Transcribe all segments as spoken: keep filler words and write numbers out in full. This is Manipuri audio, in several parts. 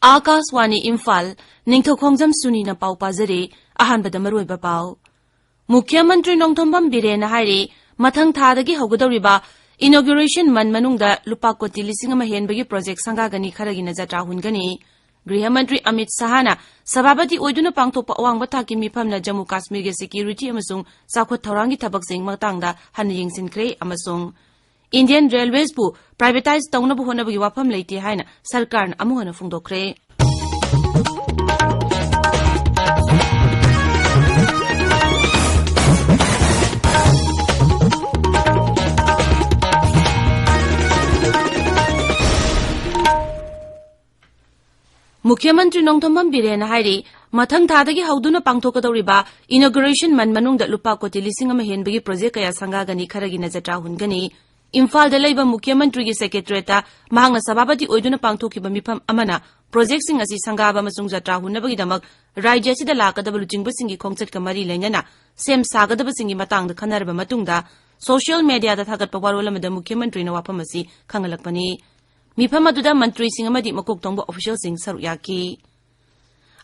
ꯑꯥꯀꯥꯁꯋꯥꯅꯤ ꯏꯝꯐꯥꯜ, ꯅꯤꯡꯊꯧꯈꯣꯡꯖꯝ ꯁꯨꯅꯤꯅ ꯄꯥꯎ ꯄꯥꯖꯔꯤ꯫ ꯑꯍꯥꯟꯕꯗ ꯃꯔꯨꯑꯣꯏꯕ ꯄꯥꯎ꯫ ꯃꯨꯈ꯭ꯌ ꯃꯟꯇ꯭ꯔꯤ ꯅꯣꯡꯊꯣꯝꯕꯝ ꯕꯤꯔꯦꯟꯅ ꯍꯥꯏꯔꯤ, ꯃꯊꯪ ꯊꯥꯗꯒꯤ ꯍꯧꯒꯗꯧꯔꯤꯕ inauguration month ꯃꯅꯨꯡꯗ ꯂꯨꯄꯥ ꯀꯣꯇꯤ ꯂꯤꯁꯤꯡ ꯑꯃ ꯍꯦꯟꯕꯒꯤ project ꯁꯪꯒꯥꯒꯅꯤ, ꯈꯔꯒꯤꯅ ꯖꯇ꯭ꯔꯥ ꯍꯨꯟꯒꯅꯤ꯫ ꯒ꯭ꯔꯤꯍ ꯃꯟꯇ꯭ꯔꯤ ꯑꯃꯤꯠ ꯁꯍꯥꯅ ꯁꯚꯥꯄꯇꯤ ꯑꯣꯏꯗꯨꯅ ꯄꯥꯡꯊꯣꯛꯄ ꯑꯋꯥꯡꯕ ꯊꯥꯛꯀꯤ ꯃꯤꯐꯝꯅ ꯖꯝꯃꯨ ꯀꯥꯁꯃꯤꯔꯒꯤ security ꯑꯃꯁꯨꯡ ꯆꯥꯎꯈꯠ ꯊꯧꯔꯥꯡꯒꯤ ꯊꯕꯛꯁꯤꯡ ꯃꯇꯥꯡꯗ ꯍꯟꯅ ꯌꯦꯡꯁꯤꯟꯈ꯭ꯔꯦ ꯑꯃꯁꯨꯡ Indian Railwaysꯕꯨ privatise ꯇꯧꯅꯕ ꯍꯣꯠꯅꯕꯒꯤ ꯋꯥꯐꯝ ꯂꯩꯇꯦ ꯍꯥꯏꯅ ꯁꯔꯀꯥꯔꯅ ꯑꯃꯨꯛ ꯍꯟꯅ ꯐꯣꯡꯗꯣꯛꯈ꯭ꯔꯦ꯫ ꯃꯨꯈ꯭ꯌ ꯃꯟꯇ꯭ꯔꯤ ꯅꯣꯡꯊꯣꯝꯕꯝ ꯕꯤꯔꯦꯟꯅ ꯍꯥꯏꯔꯤ, ꯃꯊꯪ ꯊꯥꯗꯒꯤ ꯍꯧꯗꯨꯅ ꯄꯥꯡꯊꯣꯛꯀꯗꯧꯔꯤꯕ inauguration month ꯃꯅꯨꯡꯗ ꯂꯨꯄꯥ ꯀꯣꯇꯤ ꯂꯤꯁꯤꯡ ꯑꯃ ꯍꯦꯟꯕꯒꯤ project ꯀꯌꯥ ꯁꯪꯒꯥꯒꯅꯤ, ꯈꯔꯒꯤꯅ ꯖꯇ꯭ꯔꯥ ꯍꯨꯟꯒꯅꯤ꯫ ꯏꯝꯐꯥꯜꯗ ꯂꯩꯕ ꯃꯨꯈ꯭ꯌ ꯃꯟꯇ꯭ꯔꯤꯒꯤ secretariatꯇ ꯃꯍꯥꯛꯅ ꯁꯚꯥꯄꯇꯤ ꯑꯣꯏꯗꯨꯅ ꯄꯥꯡꯊꯣꯛꯈꯤꯕ ꯃꯤꯐꯝ ꯑꯃꯅ projectꯁꯤꯡ ꯑꯁꯤ ꯁꯪꯒꯥꯕ ꯑꯃꯁꯨꯡ ꯖꯇ꯭ꯔꯥ ꯍꯨꯟꯅꯕꯒꯤꯗꯃꯛ ꯔꯥꯖ꯭ꯌ ꯑꯁꯤꯗ ꯂꯥꯛꯀꯗꯕ ꯂꯨꯆꯤꯡꯕꯁꯤꯡꯒꯤ ꯈꯣꯡꯆꯠꯀ ꯃꯔꯤ ꯂꯩꯅꯅ ꯁꯦꯝ ꯁꯥꯒꯗꯕꯁꯤꯡꯒꯤ ꯃꯇꯥꯡꯗ ꯈꯟꯅꯔꯕ ꯃꯇꯨꯡꯗ social mediaꯗ ꯊꯥꯒꯠꯄ ꯋꯥꯔꯣꯜ ꯑꯃꯗ ꯃꯨꯈ꯭ꯌ ꯃꯟꯇ꯭ꯔꯤꯅ ꯋꯥꯐꯝ ꯑꯁꯤ ꯈꯪꯍꯜꯂꯛꯄꯅꯤ꯫ ꯃꯤꯐꯝ ꯑꯗꯨꯗ ꯃꯟꯇ꯭ꯔꯤꯁꯤꯡ ꯑꯃꯗꯤ ꯃꯀꯣꯛ ꯊꯣꯡꯕ officialꯁꯤꯡ ꯁꯔꯨꯛ ꯌꯥꯈꯤ꯫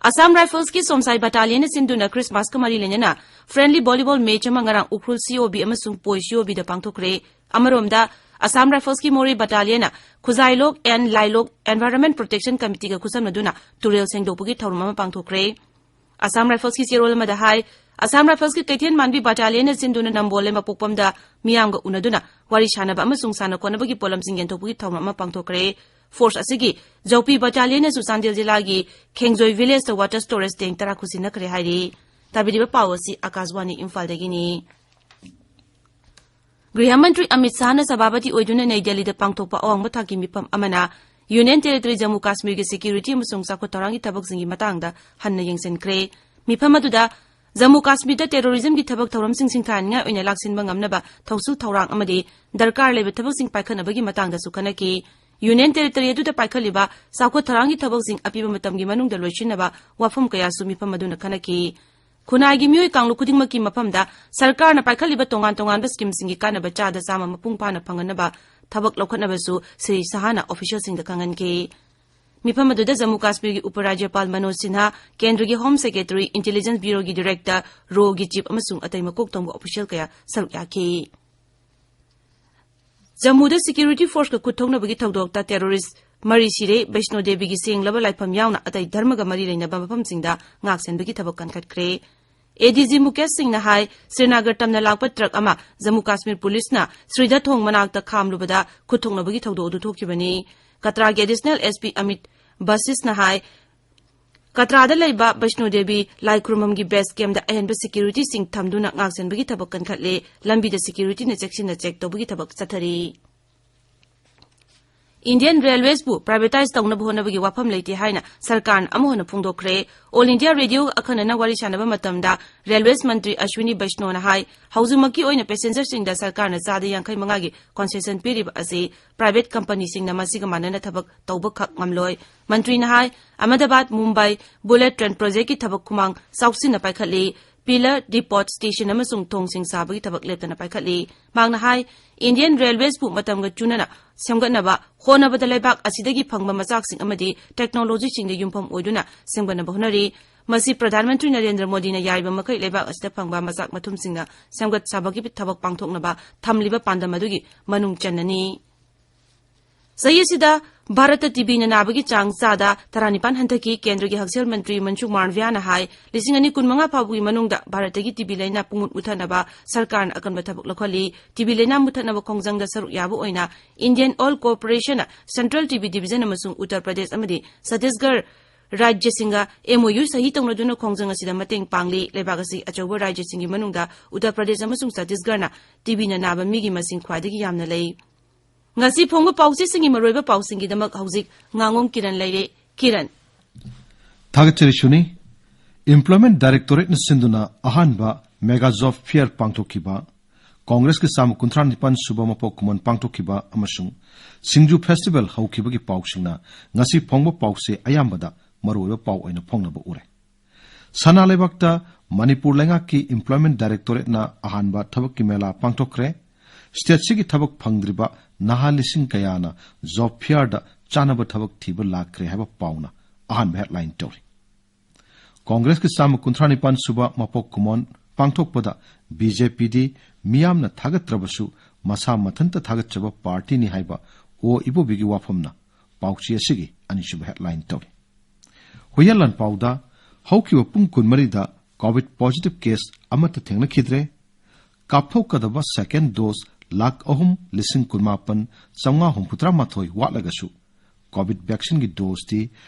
ꯑꯁꯥꯝ ꯔꯥꯏꯐꯜꯁꯀꯤ ꯁꯣꯝꯁꯥꯏ ꯕꯠꯇꯥꯂꯤꯌꯟꯅ ꯁꯤꯟꯗꯨꯅ ꯈ꯭ꯔꯤꯁꯃꯥꯁꯀ ꯃꯔꯤ ꯂꯩꯅꯅ friendly volleyball match ꯑꯃ ꯉꯔꯥꯡ ꯎꯈ꯭ꯔꯨꯜ COB ꯑꯃꯁꯨꯡ ꯄꯣꯏ COBꯗ ꯄꯥꯡꯊꯣꯛꯈ꯭ꯔꯦ꯫ ꯑꯃꯔꯣꯝꯗ, ꯑꯁꯥꯝ ꯔꯥꯏꯐꯜꯁꯀꯤ ꯃꯣꯔꯦ ꯕꯠꯇꯥꯂꯤꯌꯟꯅ ꯈꯨꯖꯥꯏꯂꯣꯛ and ꯂꯥꯏꯂꯣꯛ Environment Protection Committeeꯒ ꯈꯨꯠꯁꯝꯅꯗꯨꯅ ꯇꯨꯔꯦꯜ ꯁꯦꯡꯗꯣꯛꯄꯒꯤ ꯊꯧꯔꯝ ꯑꯃ ꯄꯥꯡꯊꯣꯛꯈ꯭ꯔꯦ꯫ ꯑꯁꯥꯝ ꯔꯥꯏꯐꯜꯁꯀꯤ ꯆꯦꯔꯣꯜ ꯑꯃꯗ ꯍꯥꯏ, ꯑꯁꯥꯝ ꯔꯥꯏꯐꯜꯁꯀꯤ ꯀꯩꯊꯦꯜ ꯃꯥꯟꯕꯤ ꯕꯠꯇꯥꯂꯤꯌꯟꯅ ꯁꯤꯟꯗꯨꯅ ꯅꯝꯕꯣꯜ ꯂꯩꯃꯄꯣꯛꯄꯝꯗ ꯃꯤꯌꯥꯝꯒ ꯎꯅꯗꯨꯅ ꯋꯥꯔꯤ ꯁꯥꯟꯅꯕ ꯑꯃꯁꯨꯡ ꯁꯥꯟꯅ ꯈꯣꯠꯅꯕꯒꯤ ꯄꯣꯠꯂꯝꯁꯤꯡ ꯌꯦꯟꯊꯣꯛꯄꯒꯤ ꯊꯧꯔꯝ ꯑꯃ ꯄꯥꯡꯊꯣꯛꯈ꯭ꯔꯦ꯫ Force ꯑꯁꯤꯒꯤ ꯖꯧꯄꯤ ꯕꯠꯇꯥꯂꯤꯌꯟꯅꯁꯨ ꯆꯥꯟꯗꯦꯜ ꯖꯤꯂꯥꯒꯤ ꯈꯦꯡꯖꯣꯏ villageꯇ water storage tank ꯇꯔꯥ ꯈꯨꯠꯁꯤꯟꯅꯈ꯭ꯔꯦ ꯍꯥꯏꯔꯤ꯫ ꯇꯥꯕꯤꯔꯤꯕ ꯄꯥꯎ ꯑꯁꯤ ꯑꯥꯀꯥꯁꯕꯥꯅꯤ ꯏꯝꯐꯥꯜꯗꯒꯤꯅꯤ꯫ ꯒ꯭ꯔꯤꯍ ꯃꯟꯇ꯭ꯔꯤ ꯑꯃꯤꯠ ꯁꯥꯍꯅ ꯁꯚꯥꯄꯇꯤ ꯑꯣꯏꯗꯨꯅ ꯅꯩ ꯗꯦꯜꯂꯤꯗ ꯄꯥꯡꯊꯣꯛꯄ ꯑꯋꯥꯡꯕ ꯊꯥꯛꯀꯤ ꯃꯤꯐꯝ ꯑꯃꯅ Union Territory ꯖꯝꯃꯨ ꯀꯥꯁꯃꯤꯔꯒꯤ security ꯑꯃꯁꯨꯡ ꯆꯥꯎꯈꯠ ꯊꯧꯔꯥꯡꯒꯤ ꯊꯕꯛꯁꯤꯡꯒꯤ ꯃꯇꯥꯡꯗ ꯍꯟꯅ ꯌꯦꯡꯁꯤꯟꯈ꯭ꯔꯦ꯫ ꯃꯤꯐꯝ ꯑꯗꯨꯗ ꯖꯝꯃꯨ ꯀꯥꯁꯃꯤꯔꯗ terrorismꯒꯤ ꯊꯕꯛ ꯊꯧꯔꯝꯁꯤꯡ ꯁꯤꯡꯊꯥꯅꯤꯡꯉꯥꯏ ꯑꯣꯏꯅ ꯂꯥꯛꯁꯤꯟꯕ ꯉꯝꯅꯕ ꯊꯧꯁꯤꯜ ꯊꯧꯔꯥꯡ ꯑꯃꯗꯤ ꯗꯔꯀꯥꯔ ꯂꯩꯕ ꯊꯕꯛꯁꯤꯡ ꯄꯥꯏꯈꯠꯅꯕꯒꯤ ꯃꯇꯥꯡꯗꯁꯨ ꯈꯟꯅꯈꯤ꯫ Union Territory ꯑꯗꯨꯗ ꯄꯥꯏꯈꯠꯂꯤꯕ ꯆꯥꯎꯈꯠ ꯊꯧꯔꯥꯡꯒꯤ ꯊꯕꯛꯁꯤꯡ ꯑꯄꯤꯕ ꯃꯇꯝꯒꯤ ꯃꯅꯨꯡꯗ ꯂꯣꯏꯁꯤꯟꯅꯕ ꯋꯥꯐꯝ ꯀꯌꯥꯁꯨ ꯃꯤꯐꯝ ꯑꯗꯨꯅ ꯈꯟꯅꯈꯤ꯫ ꯈꯨꯟꯅꯥꯏꯒꯤ ꯃꯤꯑꯣꯏ ꯀꯥꯡꯂꯨꯞ ꯈꯨꯗꯤꯡꯃꯛꯀꯤ ꯃꯐꯝꯗ ꯁꯔꯀꯥꯔꯅ ꯄꯥꯏꯈꯠꯂꯤꯕ ꯇꯣꯉꯥꯟ ꯇꯣꯉꯥꯟꯕ schemeꯁꯤꯡꯒꯤ ꯀꯥꯟꯅꯕ ꯆꯥꯗ ꯆꯥꯝꯃ ꯃꯄꯨꯡ ꯐꯥꯅ ꯐꯪꯍꯟꯅꯕ ꯊꯕꯛ ꯂꯧꯈꯠꯅꯕꯁꯨ ꯁ꯭ꯔꯤ ꯁꯍꯥꯅ officialꯁꯤꯡꯗ ꯈꯪꯍꯟꯈꯤ꯫ ꯃꯤꯐꯝ ꯑꯗꯨꯗ ꯖꯝꯃꯨ ꯀꯥꯁꯃꯤꯔꯒꯤ ꯎꯄ ꯔꯥꯖ꯭ꯌꯄꯥꯜ ꯃꯅꯣꯖ ꯁꯤꯟꯍꯥ, ꯀꯦꯟꯗ꯭ꯔꯒꯤ ꯍꯣꯝ ꯁꯦꯀ꯭ꯔꯦꯇꯔꯤ, ꯏꯟꯇꯦꯂꯤꯖꯦꯟꯁ ꯕ꯭ꯌꯨꯔꯣꯒꯤ ꯗꯤꯔꯦꯛꯇꯔ, ꯔꯣꯒꯤ ꯆꯤꯐ ꯑꯃꯁꯨꯡ ꯑꯇꯩ ꯃꯀꯣꯛ ꯊꯣꯡꯕ ꯑꯣꯐꯤꯁꯤꯌꯦꯜ ꯀꯌꯥ ꯁꯔꯨꯛ ꯌꯥꯈꯤ꯫ ꯖꯝꯃꯨꯗ ꯁꯦꯀ꯭ꯌꯨꯔꯤꯇꯤ ꯐꯣꯔꯁꯀ ꯈꯨꯠ ꯊꯣꯛꯅꯕꯒꯤ ꯊꯧꯗꯣꯛꯇ ꯇꯦꯔꯣꯔꯤꯁ ꯃꯔꯤ ꯁꯤꯔꯦ꯫ ꯕꯩꯁꯅꯣ ꯗꯦꯕꯤꯒꯤ ꯁꯦꯡꯂꯕ ꯂꯥꯏꯐꯝ ꯌꯥꯎꯅ ꯑꯇꯩ ꯙꯔꯃꯒ ꯃꯔꯤ ꯂꯩꯅꯕ ꯃꯐꯝꯁꯤꯡꯗ ꯉꯥꯛꯁꯦꯟꯕꯒꯤ ꯊꯕꯛ ꯀꯟꯈꯠꯈ꯭ꯔꯦ꯫ ꯑꯦꯗꯤꯖꯤ ꯃꯨꯀꯦꯁ ꯁꯤꯡꯅ ꯍꯥꯏ, ꯁ꯭ꯔꯤꯅꯒꯔ ꯇꯝꯅ ꯂꯥꯛꯄ ꯇ꯭ꯔꯛ ꯑꯃ ꯖꯝꯃꯨ ꯀꯥꯁꯃꯤꯔ ꯄꯨꯂꯤꯁꯅ ꯁ꯭ꯔꯤꯗꯥ ꯊꯣꯡ ꯃꯅꯥꯛꯇ ꯈꯥꯝꯂꯨꯕꯗ ꯈꯨꯠ ꯊꯣꯛꯅꯕꯒꯤ ꯊꯧꯗꯣꯛ ꯑꯗꯨ ꯊꯣꯛꯈꯤꯕꯅꯤ꯫ ꯀꯇ꯭ꯔꯥꯒꯤ ꯑꯦꯗꯤꯁꯅꯦꯜ ꯑꯦꯁ ꯄꯤ ꯑꯃꯤꯠ ꯕꯁꯤꯁꯅ ꯍꯥꯏ, ꯀꯇ꯭ꯔꯥꯗ ꯂꯩꯕ ꯕꯩꯁꯅꯣ ꯗꯦꯕꯤ ꯂꯥꯏ ꯈꯨꯔꯨꯝꯐꯝꯒꯤ ꯕꯦꯁ ꯀꯦꯝꯗ ꯑꯍꯦꯟꯕ ꯁꯦꯀ꯭ꯌꯨꯔꯤꯇꯤꯁꯤꯡ ꯊꯝꯗꯨꯅ ꯉꯥꯛꯁꯦꯟꯕꯒꯤ ꯊꯕꯛ ꯀꯟꯈꯠꯂꯦ꯫ ꯂꯝꯕꯤꯗ ꯁꯦꯀ꯭ꯌꯨꯔꯤꯇꯤꯅ ꯆꯦꯛꯁꯤꯟꯅ ꯆꯦꯛ ꯇꯧꯕꯒꯤ ꯊꯕꯛ ꯆꯠꯊꯔꯤ꯫ ꯏꯟꯗꯤꯌꯟ ꯔꯦꯜꯋꯦꯁꯄꯨ ꯄ꯭ꯔꯥꯏꯚꯦꯇꯥꯏꯖ ꯇꯧꯅꯕ ꯍꯣꯠꯅꯕꯒꯤ ꯋꯥꯐꯝ ꯂꯩꯇꯦ ꯍꯥꯏꯅ ꯁꯔꯀꯥꯔꯅ ꯑꯃꯨꯛ ꯍꯟꯅ ꯐꯣꯡꯗꯣꯛꯈ꯭ꯔꯦ꯫ ꯑꯣꯜ ꯏꯟꯗꯤꯌꯥ ꯔꯦꯗꯤꯑꯣꯒ ꯑꯈꯟꯅꯅ ꯋꯥꯔꯤ ꯁꯥꯟꯅꯕ ꯃꯇꯝꯗ ꯔꯦꯜꯋꯦꯁ ꯃꯟꯇ꯭ꯔꯤ ꯑꯁ꯭ꯋꯤꯅꯤ ꯕꯩꯁꯅꯣꯅ ꯍꯥꯏ, ꯍꯧꯖꯤꯛꯃꯛꯀꯤ ꯑꯣꯏꯅ ꯄꯦꯁꯦꯟꯖꯔꯁꯤꯡꯗ ꯁꯔꯀꯥꯔꯅ ꯆꯥꯗ ꯌꯥꯡꯈꯩ ꯃꯉꯥꯒꯤ ꯀꯣꯟꯁꯦꯁꯟ ꯄꯤꯔꯤꯕ ꯑꯁꯤ ꯄ꯭ꯔꯥꯏꯚꯦꯠ ꯀꯝꯄꯅꯤꯁꯤꯡꯅ ꯃꯁꯤꯒ ꯃꯥꯟꯅꯅ ꯊꯕꯛ ꯇꯧꯕꯈꯛ ꯉꯝꯂꯣꯏ꯫ ꯃꯟꯇ꯭ꯔꯤꯅ ꯍꯥꯏ, ꯑꯍꯃꯗꯥꯕꯥꯗ ꯃꯨꯝꯕꯥꯏ ꯕꯨꯂꯦꯠ ꯇ꯭ꯔꯦꯟ ꯄ꯭ꯔꯣꯖꯦꯛꯀꯤ ꯊꯕꯛ ꯈꯨꯃꯥꯡ ꯆꯥꯎꯁꯤꯟꯅ ꯄꯥꯏꯈꯠꯂꯤ꯫ ꯄꯤꯂꯔ, ꯗꯤꯄꯣꯠ, ꯁ꯭ꯇꯦꯁꯟ ꯑꯃꯁꯨꯡ ꯊꯣꯡꯁꯤꯡ ꯁꯥꯕꯒꯤ ꯊꯕꯛ ꯂꯦꯞꯇꯅ ꯄꯥꯏꯈꯠꯂꯤ꯫ ꯃꯍꯥꯛꯅ ꯍꯥꯏ, ꯏꯟꯗꯤꯌꯟ ꯔꯦꯜꯋꯦꯁꯄꯨ ꯃꯇꯝꯒ ꯆꯨꯅꯅ ꯁꯦꯝꯒꯠꯅꯕ ꯍꯣꯠꯅꯕꯗ ꯂꯩꯕꯥꯛ ꯑꯁꯤꯗꯒꯤ ꯐꯪꯕ ꯃꯆꯥꯛꯁꯤꯡ ꯑꯃꯗꯤ ꯇꯦꯛꯅꯣꯂꯣꯖꯤꯁꯤꯡꯗ ꯌꯨꯝꯐꯝ ꯑꯣꯏꯗꯨꯅ ꯁꯦꯝꯒꯠꯅꯕ ꯍꯣꯠꯅꯔꯤ꯫ ꯃꯁꯤ ꯄ꯭ꯔꯙꯥꯟ ꯃꯟꯇ꯭ꯔꯤ ꯅꯔꯦꯟꯗ꯭ꯔ ꯃꯣꯗꯤꯅ ꯌꯥꯔꯤꯕ ꯃꯈꯩ ꯂꯩꯕꯥꯛ ꯑꯁꯤꯗ ꯐꯪꯕ ꯃꯆꯥꯛ ꯃꯊꯨꯝꯁꯤꯡꯅ ꯁꯦꯝꯒꯠ ꯁꯥꯕꯒꯤ ꯊꯕꯛ ꯄꯥꯡꯊꯣꯛꯅꯕ ꯊꯝꯂꯤꯕ ꯄꯥꯟꯗꯝ ꯑꯗꯨꯒꯤ ꯃꯅꯨꯡ ꯆꯟꯅꯅꯤ꯫ ꯆꯍꯤ ꯑꯁꯤꯗ ꯚꯥꯔꯠꯇ ꯇꯤꯕꯤꯅ ꯅꯥꯕꯒꯤ ꯆꯥꯡ ꯆꯥꯗ ꯇꯔꯥꯅꯤꯄꯥꯟ ꯍꯟꯊꯈꯤ꯫ ꯀꯦꯟꯗ꯭ꯔꯒꯤ ꯍꯛꯁꯦꯜ ꯃꯟꯇ꯭ꯔꯤ ꯃꯟꯁꯨꯈ ꯃꯥꯟꯗꯚ꯭ꯌꯥꯅ ꯍꯥꯏ, ꯂꯤꯁꯤꯡ ꯑꯅꯤ ꯀꯨꯟꯃꯉꯥ ꯐꯥꯎꯕꯒꯤ ꯃꯅꯨꯡꯗ ꯚꯥꯔꯠꯇꯒꯤ ꯇꯤꯕꯤ ꯂꯥꯏꯅꯥ ꯄꯨꯡꯃꯨꯠ ꯃꯨꯠꯊꯠꯅꯕ ꯁꯔꯀꯥꯔꯅ ꯑꯀꯟꯕ ꯊꯕꯛ ꯂꯧꯈꯠꯂꯤ꯫ ꯇꯤꯕꯤ ꯂꯥꯏꯅꯥ ꯃꯨꯠꯊꯠꯅꯕ ꯈꯣꯡꯖꯪꯗ ꯁꯔꯨꯛ ꯌꯥꯕ ꯑꯣꯏꯅ ꯏꯟꯗꯤꯌꯟ ꯑꯣꯏꯜ ꯀꯣꯔꯄꯣꯔꯦꯁꯟꯅ ꯁꯦꯟꯇ꯭ꯔꯦꯜ ꯇꯤꯕꯤ ꯗꯤꯕꯤꯖꯟ ꯑꯃꯁꯨꯡ ꯎꯠꯇꯔ ꯄ꯭ꯔꯗꯦꯁ ꯑꯃꯗꯤ ꯁꯠꯇꯤꯁꯒꯔ ꯔꯥꯖ꯭ꯌꯁꯤꯡꯒ ꯑꯦꯝ ꯑꯣ ꯌꯨ ꯁꯍꯤ ꯇꯧꯅꯗꯨꯅ ꯈꯣꯡꯖꯪ ꯑꯁꯤꯗ ꯃꯇꯦꯡ ꯄꯥꯡꯂꯤ꯫ ꯂꯩꯕꯥꯛ ꯑꯁꯤ ꯑꯆꯧꯕ ꯔꯥꯖ꯭ꯌꯁꯤꯡꯒꯤ ꯃꯅꯨꯡꯗ ꯎꯠꯇꯔ ꯄ꯭ꯔꯗꯦꯁ ꯑꯃꯁꯨꯡ ꯁꯠꯇꯤꯁꯒꯔꯅ ꯇꯤꯕꯤꯅ ꯅꯥꯕ ꯃꯤꯒꯤ ꯃꯁꯤꯡ ꯈ꯭ꯋꯥꯏꯗꯒꯤ ꯌꯥꯝꯅ ꯂꯩ꯫ ꯉꯁꯤ ꯐꯣꯡꯕ ꯄꯥꯎꯆꯦꯁꯤꯡꯒꯤ ꯃꯔꯨꯑꯣꯏꯕ ꯄꯥꯎꯁꯤꯡꯒꯤꯗꯃꯛ ꯍꯧꯖꯤꯛ ꯉꯥꯉꯣꯝ ꯀꯤꯔꯟ ꯂꯩꯔꯦ꯫ ꯀꯤꯔꯟ꯫ ꯊꯥꯒꯠꯆꯔꯤ ꯁꯨꯅꯤ꯫ Employment Directorateꯅ ꯁꯤꯟꯗꯨꯅ ꯑꯍꯥꯟꯕ Mega Job Fair ꯄꯥꯡꯊꯣꯛꯈꯤꯕ, ꯀꯣꯡꯒ꯭ꯔꯦꯁꯀꯤ ꯆꯥꯝꯃ ꯀꯨꯟꯊ꯭ꯔꯥ ꯅꯤꯄꯥꯟ ꯁꯨꯕ ꯃꯄꯣꯛ ꯀꯨꯝꯑꯣꯟ ꯄꯥꯡꯊꯣꯛꯈꯤꯕ ꯑꯃꯁꯨꯡ ꯁꯤꯡꯖꯨ ꯐꯦꯁꯇꯤꯚꯦꯜ ꯍꯧꯈꯤꯕꯒꯤ ꯄꯥꯎꯁꯤꯡꯅ ꯉꯁꯤ ꯐꯣꯡꯕ ꯄꯥꯎꯆꯦ ꯑꯌꯥꯝꯕꯗ ꯃꯔꯨꯑꯣꯏꯕ ꯄꯥꯎ ꯑꯣꯏꯅ ꯐꯣꯡꯅꯕ ꯎꯔꯦ꯫ ꯁꯅꯥ ꯂꯩꯕꯥꯛꯇ ꯃꯅꯤꯄꯨꯔ ꯂꯩꯉꯥꯛꯀꯤ Employment Directorateꯅ ꯑꯍꯥꯟꯕ ꯊꯕꯛꯀꯤ ꯃꯦꯂꯥ ꯄꯥꯡꯊꯣꯛꯈ꯭ꯔꯦ꯫ ꯁ꯭ꯇꯦꯠꯁꯤꯒꯤ ꯊꯕꯛ ꯐꯪꯗ꯭ꯔꯤꯕ ꯅꯍꯥ ꯂꯤꯁꯤꯡ ꯀꯌꯥꯅ Job Fairꯗ ꯆꯥꯅꯕ ꯊꯕꯛ ꯊꯤꯕ ꯂꯥꯛꯈ꯭ꯔꯦ ꯍꯥꯏꯕ ꯄꯥꯎꯅ ꯑꯍꯥꯟꯕ headline ꯇꯧꯔꯤ꯫ ꯀꯣꯡꯒ꯭ꯔꯦꯁꯀꯤ ꯆꯥꯝꯃ ꯀꯨꯟꯊ꯭ꯔꯥ ꯅꯤꯄꯥꯟ ꯁꯨꯕ ꯃꯄꯣꯛ ꯀꯨꯝꯑꯣꯟ ꯄꯥꯡꯊꯣꯛꯄꯗ BJPꯗꯤ ꯃꯤꯌꯥꯝꯅ ꯊꯥꯒꯠꯇ꯭ꯔꯕꯁꯨ ꯃꯁꯥ ꯃꯊꯟꯇ ꯊꯥꯒꯠꯆꯕ partyꯅꯤ ꯍꯥꯏꯕ ꯑꯣ ꯏꯕꯣꯕꯤꯒꯤ ꯋꯥꯐꯝꯅ ꯄꯥꯎꯆꯦ ꯑꯁꯤꯒꯤ ꯑꯅꯤꯁꯨꯕ headline ꯇꯧꯔꯤ꯫ ꯍꯨꯏꯌꯦꯟ ꯂꯥꯟꯄꯥꯎꯗ ꯍꯧꯈꯤꯕ ꯄꯨꯡ ꯀꯨꯟꯃꯔꯤꯗ COVID positive case ꯑꯃꯠꯇ ꯊꯦꯡꯅꯈꯤꯗ꯭ꯔꯦ꯫ ꯀꯥꯞꯊꯣꯛꯀꯗꯕ second dose ꯂꯥꯈ ꯑꯍꯨꯝ ꯂꯤꯁꯤꯡ ꯀꯨꯟꯃꯥꯄꯟ ꯆꯥꯝꯃꯉꯥ ꯍꯨꯝꯐꯨꯇꯔꯥ ꯃꯥꯊꯣꯏ ꯋꯥꯠꯂꯒꯁꯨ COVID vaccineꯒꯤ doseꯇꯤ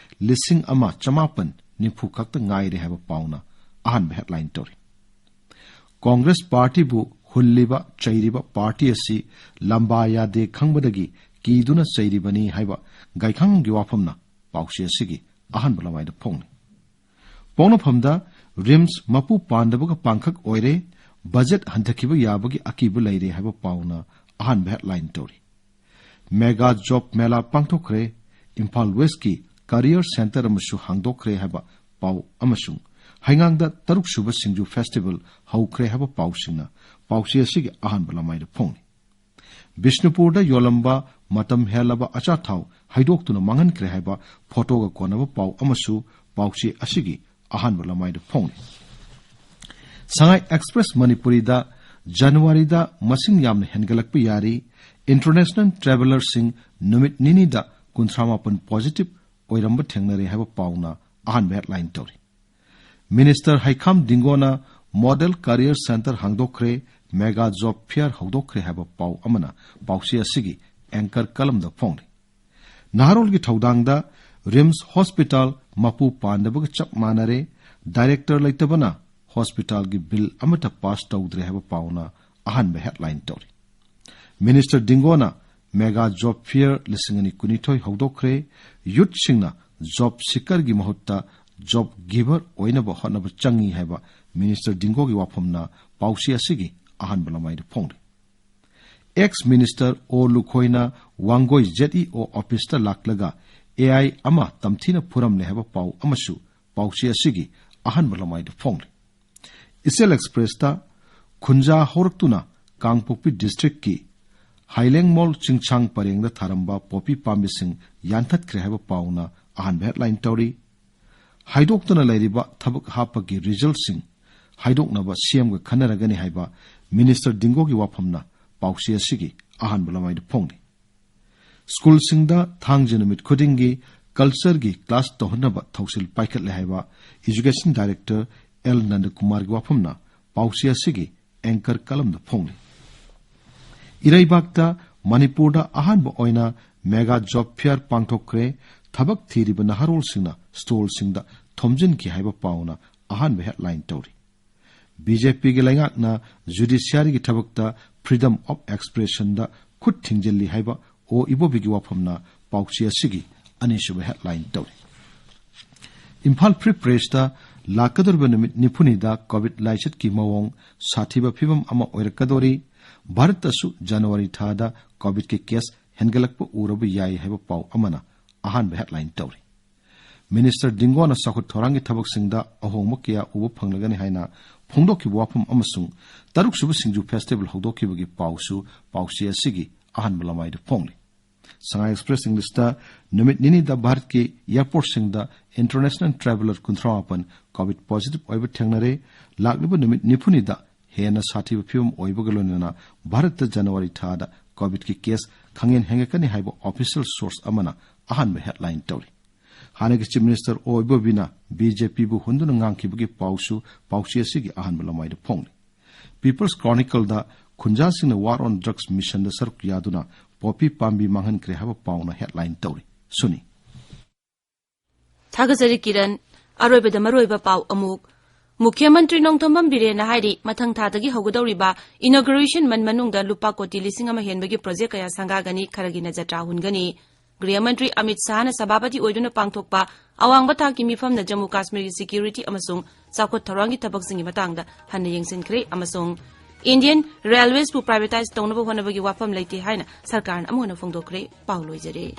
ꯂꯤꯁꯤꯡ ꯑꯃ ꯆꯃꯥꯄꯟ ꯅꯤꯐꯨ ꯈꯛꯇ ꯉꯥꯏꯔꯦ ꯍꯥꯏꯕ ꯄꯥꯎꯅ ꯑꯍꯥꯟꯕ headline ꯇꯧꯔꯤ꯫ ꯀꯣꯡꯒ꯭ꯔꯦꯁ partyꯕꯨ ꯍꯨꯜꯂꯤꯕ, ꯆꯩꯔꯤꯕ party ꯑꯁꯤ ꯂꯝꯕꯥ ꯌꯥꯗꯦ ꯈꯪꯕꯗꯒꯤ ꯀꯤꯗꯨꯅ ꯆꯩꯔꯤꯕꯅꯤ ꯍꯥꯏꯕ ꯒꯥꯏꯈꯥꯡꯕꯝꯒꯤ ꯋꯥꯐꯝꯅ ꯄꯥꯎꯆꯦ ꯑꯁꯤꯒꯤ ꯑꯍꯥꯟꯕ ꯂꯃꯥꯏꯗ ꯐꯣꯡꯂꯤ꯫ ꯄꯣꯛꯅꯐꯝꯗ RIMS ꯃꯄꯨ ꯄꯥꯟꯗꯕꯒ ꯄꯥꯡꯈꯛ ꯑꯣꯏꯔꯦ, budget ꯍꯟꯊꯈꯤꯕ ꯌꯥꯕꯒꯤ ꯑꯀꯤꯕ ꯂꯩꯔꯦ ꯍꯥꯏꯕ ꯄꯥꯎꯅ ꯑꯍꯥꯟꯕ headline ꯇꯧꯔꯤ꯫ Mega Job Mela ꯄꯥꯡꯊꯣꯛꯈ꯭ꯔꯦ, Imphal Westꯀꯤ career centre ꯑꯃꯁꯨ ꯍꯥꯡꯗꯣꯛꯈ꯭ꯔꯦ ꯍꯥꯏꯕ ꯄꯥꯎ ꯑꯃꯁꯨꯡ ꯍꯩꯉꯥꯡꯗ ꯇꯔꯨꯛ ꯁꯨꯕ ꯁꯤꯡꯖꯨ festival ꯍꯧꯈ꯭ꯔꯦ ꯍꯥꯏꯕ ꯄꯥꯎꯁꯤꯡꯅ ꯄꯥꯎꯆꯦ ꯑꯁꯤꯒꯤ ꯑꯍꯥꯟꯕ ꯂꯃꯥꯏꯗ ꯐꯣꯡꯂꯤ꯫ ꯕꯤꯁꯅꯨꯄꯨꯔꯗ ꯌꯣꯜꯂꯝꯕ ꯃꯇꯝ ꯍꯦꯜꯂꯕ ꯑꯆꯥꯊꯥꯎ ꯍꯩꯗꯣꯛꯇꯨꯅ ꯃꯥꯡꯍꯟꯈ꯭ꯔꯦ ꯍꯥꯏꯕ photoꯒ ꯀꯣꯟꯅꯕ ꯄꯥꯎ ꯑꯃꯁꯨ ꯄꯥꯎꯆꯦ ꯑꯁꯤꯒꯤ ꯑꯍꯥꯟꯕ ꯂꯃꯥꯏꯗ ꯐꯣꯡꯂꯤ꯫ ꯁꯉꯥꯏ Express ꯃꯅꯤꯄꯨꯔꯤꯗ ꯖꯅꯋꯥꯔꯤꯗ ꯃꯁꯤꯡ ꯌꯥꯝꯅ ꯍꯦꯟꯒꯠꯂꯛꯄ ꯌꯥꯔꯤ, international travellerꯁꯤꯡ ꯅꯨꯃꯤꯠ ꯅꯤꯅꯤꯗ ꯀꯨꯟꯊ꯭ꯔꯥ ꯃꯥꯄꯟ positive ꯑꯣꯏꯔꯝꯕ ꯊꯦꯡꯅꯔꯦ ꯍꯥꯏꯕ ꯄꯥꯎꯅ ꯑꯍꯥꯟꯕ headline ꯇꯧꯔꯤ꯫ Minister ꯍꯩꯈꯥꯝ ꯗꯤꯡꯒꯣꯅ model career centre ꯍꯥꯡꯗꯣꯛꯈ꯭ꯔꯦ, mega job fair ꯍꯧꯗꯣꯛꯈ꯭ꯔꯦ ꯍꯥꯏꯕ ꯄꯥꯎ ꯑꯃꯅ ꯄꯥꯎꯆꯦ ꯑꯁꯤꯒꯤ anchor columnꯗ ꯐꯣꯡꯂꯤ꯫ ꯅꯍꯥꯔꯣꯜꯒꯤ ꯊꯧꯗꯥꯡꯗ RIMS hospital ꯃꯄꯨ ꯄꯥꯟꯗꯕꯒ ꯆꯞ ꯃꯥꯟꯅꯔꯦ, director ꯂꯩꯇꯕꯅ hospitalꯒꯤ bill ꯑꯃꯠꯇ pass ꯇꯧꯗ꯭ꯔꯦ ꯍꯥꯏꯕ ꯄꯥꯎꯅ ꯑꯍꯥꯟꯕ headline ꯇꯧꯔꯤ꯫ Minister ꯗꯤꯡꯒꯣꯅ mega job fair ꯂꯤꯁꯤꯡ ꯑꯅꯤ ꯀꯨꯟꯅꯤꯊꯣꯏ ꯍꯧꯗꯣꯛꯈ꯭ꯔꯦ, youthꯁꯤꯡꯅ job seekerꯒꯤ ꯃꯍꯨꯠꯇ job giver ꯑꯣꯏꯅꯕ ꯍꯣꯠꯅꯕ ꯆꯪꯏ ꯍꯥꯏꯕ Minister ꯗꯤꯡꯒꯣꯒꯤ ꯋꯥꯐꯝꯅ ꯄꯥꯎꯆꯦ ꯑꯁꯤꯒꯤ ꯑꯍꯥꯟꯕ ꯂꯃꯥꯏꯗ ꯐꯣꯡꯂꯤ꯫ Ex Minister ꯑꯣ ꯂꯨꯈꯣꯏꯅ ꯋꯥꯡꯒꯣꯏ ZEO officeꯇ ꯂꯥꯛꯂꯒ AI ꯑꯃ ꯇꯝꯊꯤꯅ ꯐꯨꯔꯝꯂꯦ ꯍꯥꯏꯕ ꯄꯥꯎ ꯑꯃꯁꯨ ꯄꯥꯎꯆꯦ ꯑꯁꯤꯒꯤ ꯑꯍꯥꯟꯕ ꯂꯃꯥꯏꯗ ꯐꯣꯡꯂꯤ꯫ ꯏꯆꯦꯜ Expressꯇ ꯈꯨꯟꯖꯥ ꯍꯧꯔꯛꯇꯨꯅ ꯀꯥꯡꯄꯣꯛꯄꯤ districtꯀꯤ ꯍꯥꯏꯂꯦꯡꯃꯣꯜ ꯆꯤꯡꯁꯥꯡ ꯄꯔꯦꯡꯗ ꯊꯥꯔꯝꯕ ꯄꯣꯄꯤ ꯄꯥꯝꯕꯤꯁꯤꯡ ꯌꯥꯟꯊꯠꯈ꯭ꯔꯦ ꯍꯥꯏꯕ ꯄꯥꯎꯅ ꯑꯍꯥꯟꯕ headline ꯇꯧꯔꯤ꯫ ꯍꯥꯏꯗꯣꯛꯇꯨꯅ ꯂꯩꯔꯤꯕ ꯊꯕꯛ ꯍꯥꯞꯄꯒꯤ resultꯁꯤꯡ ꯍꯥꯏꯗꯣꯛꯅꯕ CMꯒ ꯈꯟꯅꯔꯒꯅꯤ ꯍꯥꯏꯕ Minister ꯗꯤꯡꯒꯣꯒꯤ ꯋꯥꯐꯝꯅ ꯄꯥꯎꯆꯦ ꯑꯁꯤꯒꯤ ꯑꯍꯥꯟꯕ ꯂꯃꯥꯏꯗ ꯐꯣꯡꯂꯤ꯫ ꯁ꯭ꯀꯨꯜꯁꯤꯡꯗ ꯊꯥꯡꯖ ꯅꯨꯃꯤꯠ ꯈꯨꯗꯤꯡꯒꯤ cultureꯒꯤ class ꯇꯧꯍꯟꯅꯕ ꯊꯧꯁꯤꯜ ꯄꯥꯏꯈꯠꯂꯦ ꯍꯥꯏꯕ Education Director ꯑꯦꯜ ꯅꯟꯗꯀꯨꯃꯥꯔꯒꯤ ꯋꯥꯐꯝꯅ ꯄꯥꯎꯆꯦ ꯑꯁꯤꯒꯤ anchor columnꯗ ꯐꯣꯡꯂꯤ꯫ ꯏꯔꯩꯕꯥꯛꯇ ꯃꯅꯤꯄꯨꯔꯗ ꯑꯍꯥꯟꯕ ꯑꯣꯏꯅ mega job fair ꯄꯥꯡꯊꯣꯛꯈ꯭ꯔꯦ, ꯊꯕꯛ ꯊꯤꯔꯤꯕ ꯅꯍꯥꯔꯣꯜꯁꯤꯡꯅ stallꯁꯤꯡꯗ ꯊꯣꯝꯖꯤꯟꯈꯤ ꯍꯥꯏꯕ ꯄꯥꯎꯅ ꯑꯍꯥꯟꯕ headline ꯇꯧꯔꯤ꯫ BJPꯒꯤ ꯂꯩꯉꯥꯛꯅ judiciaryꯒꯤ ꯊꯕꯛꯇ freedom of expressionꯗ ꯈꯨꯠ ꯊꯤꯡꯖꯤꯜꯂꯤ ꯍꯥꯏꯕ ꯑꯣ ꯏꯕꯣꯕꯤꯒꯤ ꯋꯥꯐꯝꯅ ꯄꯥꯎꯆꯦ ꯑꯁꯤꯒꯤ ꯑꯅꯤꯁꯨꯕ headline ꯇꯧꯔꯤ꯫ ꯏꯝꯐꯥꯜ Free Pressꯇ ꯂꯥꯛꯀꯗꯧꯔꯤꯕ ꯅꯨꯃꯤꯠ ꯅꯤꯐꯨꯅꯤꯗ COVID ꯂꯥꯏꯆꯠꯀꯤ ꯃꯑꯣꯡ ꯁꯥꯊꯤꯕ ꯐꯤꯕꯝ ꯑꯃ ꯑꯣꯏꯔꯛꯀꯗꯧꯔꯤ꯫ ꯚꯥꯔꯠꯇꯁꯨ ꯖꯅꯋꯥꯔꯤ ꯊꯥꯗ COVIDꯀꯤ case ꯍꯦꯟꯒꯠꯂꯛꯄ ꯎꯔꯕ ꯌꯥꯏ ꯍꯥꯏꯕ ꯄꯥꯎ ꯑꯃꯅ ꯑꯍꯥꯟꯕ headline ꯇꯧꯔꯤ꯫ Minister ꯗꯤꯡꯒꯣꯅ ꯆꯥꯎꯈꯠ ꯊꯧꯔꯥꯡꯒꯤ ꯊꯕꯛꯁꯤꯡꯗ ꯑꯍꯣꯡꯕ ꯀꯌꯥ ꯎꯕ ꯐꯪꯂꯒꯅꯤ ꯍꯥꯏꯅ ꯐꯣꯡꯗꯣꯛꯈꯤꯕ ꯋꯥꯐꯝ ꯑꯃꯁꯨꯡ ꯇꯔꯨꯛꯁꯨꯕ ꯁꯤꯡꯖꯨ festival ꯍꯧꯗꯣꯛꯈꯤꯕꯒꯤ ꯄꯥꯎꯁꯨ ꯄꯥꯎꯆꯦ ꯑꯁꯤꯒꯤ ꯑꯍꯥꯟꯕ ꯂꯃꯥꯏꯗ ꯐꯣꯡꯂꯤ꯫ Sangai Express Englishꯇ ꯅꯨꯃꯤꯠ ꯅꯤꯅꯤꯗ ꯚꯥꯔꯠꯀꯤ airportꯁꯤꯡꯗ international traveller ꯀꯨꯟꯊ꯭ꯔꯥ ꯃꯥꯄꯟ COVID positive ꯑꯣꯏꯕ ꯊꯦꯡꯅꯔꯦ꯫ ꯂꯥꯛꯂꯤꯕ ꯅꯨꯃꯤꯠ ꯅꯤꯐꯨꯅꯤꯗ ꯍꯦꯟꯅ ꯁꯥꯊꯤꯕ ꯐꯤꯕꯝ ꯑꯣꯏꯕꯒ ꯂꯣꯏꯅꯅ ꯚꯥꯔꯠꯇ ꯖꯅꯋꯥꯔꯤ ꯊꯥꯗ COVIDꯀꯤ case ꯈꯪꯍꯦꯟ ꯍꯦꯟꯒꯠꯀꯅꯤ ꯍꯥꯏꯕ official source ꯑꯃꯅ ꯑꯍꯥꯟꯕ headline ꯇꯧꯔꯤ꯫ ꯍꯥꯟꯅꯒꯤ Chief Minister ꯑꯣ ꯏꯕꯣꯕꯤꯅ BJPꯕꯨ ꯍꯨꯟꯗꯨꯅ ꯉꯥꯡꯈꯤꯕꯒꯤ ꯄꯥꯎꯁꯨ ꯄꯥꯎꯆꯦ ꯑꯁꯤꯒꯤ ꯑꯍꯥꯟꯕ ꯂꯃꯥꯏꯗ ꯐꯣꯡꯂꯤ꯫ People's Chronicleꯗ ꯈꯨꯟꯖꯥꯁꯤꯡꯅ War on Drugs Missionꯗ ꯁꯔꯨꯛ ꯌꯥꯗꯨꯅ ꯄꯣꯄꯤ ꯄꯥꯝꯕꯤ ꯃꯥꯡꯍꯟꯈ꯭ꯔꯦ ꯍꯥꯏꯕ ꯄꯥꯎꯅ headline ꯇꯧꯔꯤ꯫ ꯁꯨꯅꯤ꯫ ꯊꯥꯒꯠꯆꯔꯤ ꯀꯤꯔꯟ꯫ ꯑꯔꯣꯏꯕꯗ ꯃꯔꯨꯑꯣꯏꯕ ꯄꯥꯎ ꯑꯃꯨꯛ꯫ ꯃꯨꯈ꯭ꯌ ꯃꯟꯇ꯭ꯔꯤ ꯅꯣꯡꯊꯣꯝꯕꯝ ꯕꯤꯔꯦꯟꯅ ꯍꯥꯏꯔꯤ, ꯃꯊꯪ ꯊꯥꯗꯒꯤ ꯍꯧꯒꯗꯧꯔꯤꯕ inauguration month ꯃꯅꯨꯡꯗ ꯂꯨꯄꯥ ꯀꯣꯇꯤ ꯂꯤꯁꯤꯡ ꯑꯃ ꯍꯦꯟꯕꯒꯤ project ꯀꯌꯥ ꯁꯪꯒꯥꯒꯅꯤ, ꯈꯔꯒꯤꯅ ꯖꯇ꯭ꯔꯥ ꯍꯨꯟꯒꯅꯤ꯫ ꯒ꯭ꯔꯤꯍ ꯃꯟꯇ꯭ꯔꯤ ꯑꯃꯤꯠ ꯁꯥꯍꯅ ꯁꯚꯥꯄꯇꯤ ꯑꯣꯏꯗꯨꯅ ꯄꯥꯡꯊꯣꯛꯄ ꯑꯋꯥꯡꯕ ꯊꯥꯛꯀꯤ ꯃꯤꯐꯝꯅ ꯖꯝꯃꯨ ꯀꯥꯁꯃꯤꯔꯒꯤ security ꯑꯃꯁꯨꯡ ꯆꯥꯎꯈꯠ ꯊꯧꯔꯥꯡꯒꯤ ꯊꯕꯛꯁꯤꯡꯒꯤ ꯃꯇꯥꯡꯗ ꯍꯟꯅ ꯌꯦꯡꯁꯤꯟꯈ꯭ꯔꯦ ꯑꯃꯁꯨꯡ Indian Railwaysꯄꯨ privatise ꯇꯧꯅꯕ ꯍꯣꯠꯅꯕꯒꯤ ꯋꯥꯐꯝ ꯂꯩꯇꯦ ꯍꯥꯏꯅ ꯁꯔꯀꯥꯔꯅ ꯑꯃꯨꯛ ꯍꯟꯅ ꯐꯣꯡꯗꯣꯛꯈ꯭ꯔꯦ꯫ ꯄꯥꯎ ꯂꯣꯏꯖꯔꯦ꯫